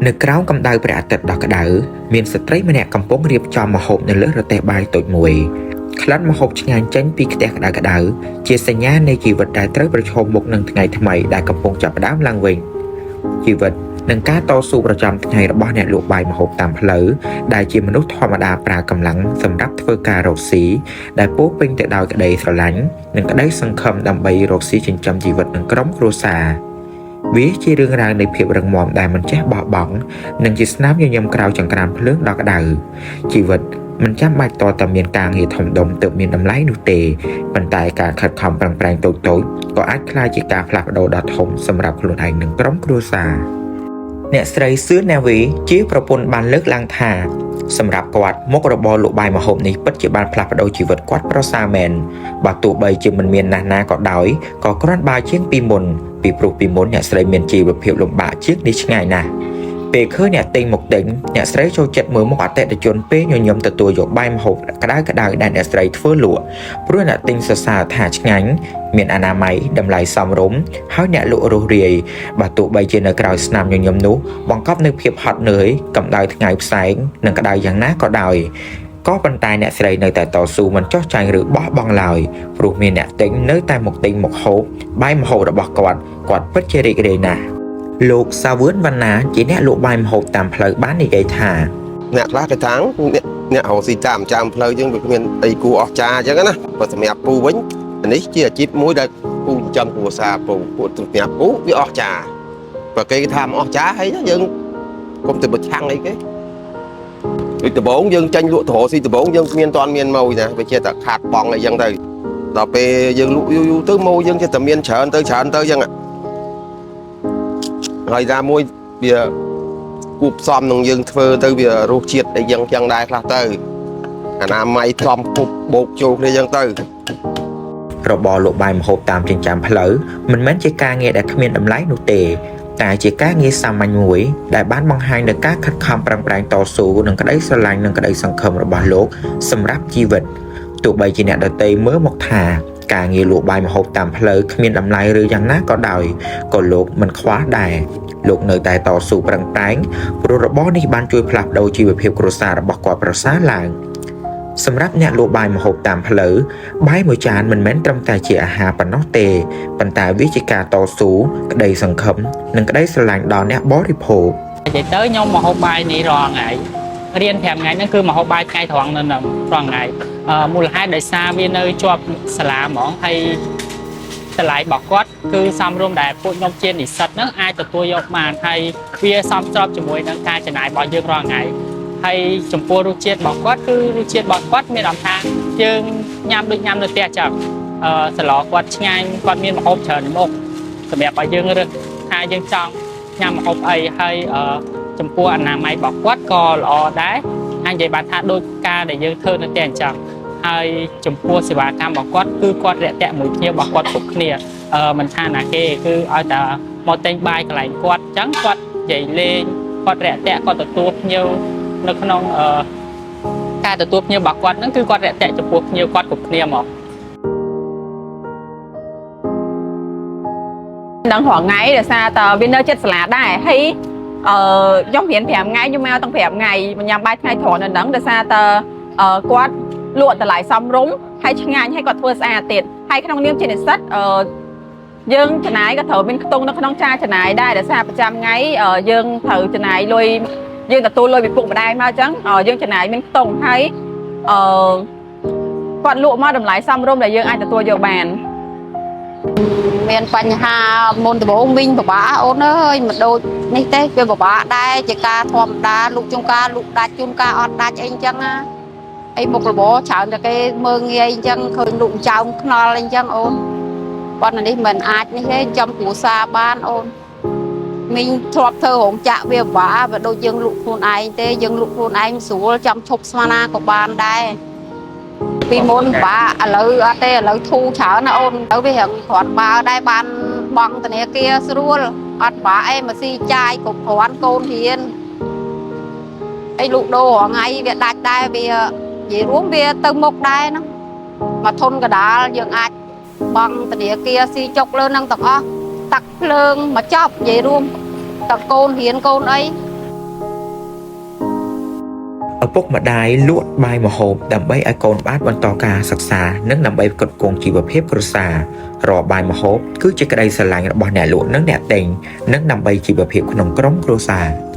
នៅក្រោមកម្ដៅព្រះអាទិត្យដ៏ក្ដៅមានស្ត្រីម្នាក់កំពុងរៀបចំម្ហូបនៅលើរទេះបាយតូចមួយក្លិនម្ហូបឆ្ងាញ់ចេញពីខ្ទះក្ដៅៗជាសញ្ញានៃជីវិតដែលត្រូវប្រឈមមុខនឹងថ្ងៃថ្មីដែលកំពុងចាប់ផ្ដើមឡើងវិញជីវិតនិងការតស៊ូប្រចាំថ្ងៃរបស់អ្នកលក់បាយម្ហូបតាមផ្លូវដែលជាមនុស្សធម្មតាប្រើកម្លាំងសម្រាប់ធ្វើការរកស៊ីដែលពោរពេញទៅដោយក្តីស្រឡាញ់និងក្តីសង្ឃឹមដើម្បីរកស៊ីចិញ្ចឹមជីវិតនិងក្រុមគ្រួសារ វាជារឿងរ៉ាវនៃភាពរឹងមាំដែលមិនចេះបោះបង់និងជាស្នាមញញឹមក្រៅចង្ក្រានភ្លើងដ៏ក្ដៅជីវិតមិនចាំបាច់តតែមានការងារធំដុំទើបមានតម្លៃនោះទេប៉ុន្តែការខិតខំប្រឹងប្រែងតូចៗក៏អាចក្លាយជាការផ្លាស់ប្ដូរដ៏ធំសម្រាប់ខ្លួនឯងនិងក្រុមគ្រួសារអ្នកស្រីសឿនណាវីជាប្រពន្ធបានលើកឡើងថាសម្រាប់គាត់មុខរបរលក់បាយម្ហូបនេះពិតជាបានផ្លាស់ប្ដូរជីវិតគាត់ប្រសើរមែនបើទោះបីជាមិនមានណាស់ណាក៏ដោយក៏គ្រាន់បើជាងពីមុន ពីព្រោះពីមុនអ្នកស្រីមានជីវភាពលំបាកជាងនេះឆ្ងាយណាស់ពេលឃើញអ្នកទិញមកទិញអ្នកស្រីចូលចិត្តមើលមុខអតិថិជនពេលញញឹមទទួលយកបាយម្ហូបក្តៅៗដែលអ្នកស្រីធ្វើលក់ព្រោះអ្នកទិញសរសើរថាឆ្ងាញ់មានអនាម័យតម្លៃសមរម្យហើយអ្នកលក់រស់រាយបើទោះបីជានៅក្រោយស្នាមញញឹមនោះបង្កប់នូវភាពហត់នឿយកម្ដៅថ្ងៃផ្សែងនិងក្ដៅយ៉ាងណាក៏ដោយក៏ប៉ុន្តែអ្នកស្រីនៅតែតស៊ូមិនចោះចាញ់ឬបោះបង់ឡើយព្រោះមានអ្នកទិញនៅតែមកទិញមកហូបបាយម្ហូបរបស់គាត់គាត់ពិតជារីករាយណាស់លោកសាវឿនវណ្ណាជាអ្នកលក់បាយម្ហូបតាមផ្លូវបាននិយាយថា អ្នកខ្លះគេថាងអ្នកអ្នករកស៊ីតាមចាំផ្លូវយើងវាគ្មានអីគួរអស្ចារ្យអញ្ចឹងណាបើសម្រាប់ពូវិញនេះជាអាជីពមួយដែលពូចិញ្ចឹមគ្រួសារពូពួកសម្រាប់ពូវាអស្ចារ្យបើគេថាមិនអស្ចារ្យហើយយើងកុំទៅប្រឆាំងអីគេដូចដំបងយើងចាញ់លក់ទៅរកស៊ីដំបងយើងគ្មានតាន់មានម៉ួយណាវាជាតែខាតបងអីចឹងទៅដល់ពេលយើងលក់យូរយូរទៅម៉ួយយើងចេះតែមានច្រើនទៅច្រើនទៅចឹងហើយណាមួយវា គួបផ្សំនឹងយើងធ្វើទៅវារសជាតិអីយ៉ាងចឹងដែរខ្លះទៅអនាម័យផ្សំគប់បោកចូលគ្នាចឹងទៅ របរលក់បាយម្ហូបតាមចិញ្ចើមផ្លូវមិនមែនជាការងារដែលគ្មានតម្លៃនោះទេតែជាការងារសាមញ្ញមួយដែលបានបង្ហាញនូវការខិតខំប្រឹងប្រែងតស៊ូនិងក្តីស្រឡាញ់និងក្តីសង្ឃឹមរបស់លោកសម្រាប់ជីវិតទោះបីជាអ្នកដទៃមើលមកថាការងារលក់បាយម្ហូបតាមផ្លូវគ្មានតម្លៃឬយ៉ាងណាក៏ដោយក៏លោកមិនខ្វល់ដែរលោកនៅតែតស៊ូប្រឹងប្រែងព្រោះរបរនេះបានជួយផ្លាស់ប្ដូរជីវភាពគ្រួសាររបស់គាត់ប្រសើរឡើងសម្រាប់អ្នកលក់បាយម្ហូបតាមផ្លូវ បាយមួយចានមិនមែនត្រឹមតែជាអាហារប៉ុណ្ណោះទេប៉ុន្តែវាជាការតស៊ូក្តីសង្ឃឹមនិងក្តីស្រឡាញ់ដល់អ្នកបរិភោគ និយាយទៅខ្ញុំមកហូបបាយនេះរាល់ថ្ងៃរៀន5ថ្ងៃហ្នឹងគឺមកហូបបាយថ្ងៃត្រង់នៅហ្នឹងរាល់ថ្ងៃអឺមូលហេតុដោយសារវានៅជាប់សាលាហ្មងហើយតម្លៃរបស់គាត់គឺសមរម្យដែលពួកខ្ញុំជានិស្សិតហ្នឹងអាចទទួលយកបានហើយវាសមស្របជាមួយនឹងការចំណាយរបស់យើងរាល់ថ្ងៃហើយចំពោះរសជាតិរបស់គាត់គឺរសជាតិរបស់គាត់មានអារម្មណ៍ថាយើងញ៉ាំដូចញ៉ាំនៅផ្ទះចឹងអឺសម្លគាត់ឆ្ងាញ់គាត់មានម្ហូបច្រើនមុខសម្រាប់ឲ្យយើងរើសថាយើងចង់ ញ៉ាំម្ហូបអីហើយអឺចំពោះអនាម័យរបស់គាត់ក៏ល្អដែរអាចនិយាយបានថាដូចការដែលយើងធ្វើនៅផ្ទះអញ្ចឹងហើយចំពោះសេវាកម្មរបស់គាត់គឺគាត់រាក់ទាក់មួយគ្នារបស់គាត់គ្រប់គ្នាអឺមិនថាណាគេគឺឲ្យតែមកទិញបាយកន្លែងគាត់អញ្ចឹងគាត់និយាយលេងគាត់រាក់ទាក់គាត់ទទួលភ្ញៀវនៅក្នុងអឺការទទួលភ្ញៀវរបស់គាត់ហ្នឹងគឺគាត់រាក់ទាក់ចំពោះភ្ញៀវគាត់គ្រប់គ្នាមក ដឹងរាល់ថ្ងៃដោយសារតើវានៅចិត្តសាលាដែរហើយអឺខ្ញុំរៀន5ថ្ងៃខ្ញុំមកទាំង5ថ្ងៃមកញ៉ាំបាយថ្ងៃត្រង់នៅហ្នឹងដោយសារតើអឺគាត់លក់តម្លៃសមរម្យហើយឆ្ងាញ់ហើយគាត់ធ្វើស្អាតទៀតហើយក្នុងនាមជានិស្សិតអឺយើងចំណាយក៏ត្រូវមានខ្ទង់នៅក្នុងចាចំណាយដែរដោយសារប្រចាំថ្ងៃអឺយើងត្រូវចំណាយលុយយើងទទួលលុយពីពុកម្ដាយមកអញ្ចឹងអឺយើងចំណាយមានខ្ទង់ហើយអឺគាត់លក់មកតម្លៃសមរម្យដែលយើងអាចទទួលយកបាន មានបញ្ហាមុនដំបូងមីងពិបាកអូនអើយមិនដូចនេះទេវាពិបាកដែរជាការធម្មតាលូកជួនកាលលូកដាច់ជួនកាលអត់ដាច់អីអញ្ចឹងណាអីមុខរបរច្រើនតែគេមើងងាយអញ្ចឹងឃើញលូកចោមខ្នល់អីអញ្ចឹងអូនប៉ុន្តែនេះមិនអាចនេះទេចំគ្រួសារបានអូនមីងធ្លាប់ធ្វើរោងចក្រវាពិបាកវាដូចយើងលក់ខ្លួនឯងទេយើងលក់ខ្លួនឯងស្រួលចាំឈប់ស្មានណាក៏បានដែរ ពីមុនបាក់ឥឡូវអត់ទេឥឡូវធូរច្រើនណាអូនឥឡូវវារៀងគ្រាន់បើដែរបានបង់ធនាគារស្រួលអត់បាក់អីមកស៊ីចាយគ្រប់គ្រាន់កូនរៀនអីលក់ដូររាល់ថ្ងៃវាដាច់ដែរវានិយាយរួមវាទៅមុខដែរហ្នឹងមកធនកដាលយើងអាចបង់ធនាគារស៊ីចុកលើហ្នឹងទាំងអស់ទឹកភ្លើងមកចប់និយាយរួមតកូនរៀនកូនអី។ ឪពុកម្ដាយលក់បាយម្ហូបដើម្បីឲ្យកូនបានបន្តការសិក្សានិងដើម្បីផ្គត់ផ្គង់ជីវភាពគ្រួសាររាល់បាយម្ហូបគឺជាក្តីស្រឡាញ់របស់អ្នកលក់និងអ្នកទិញនិងដើម្បីជីវភាពក្នុងក្រុមគ្រួសារ។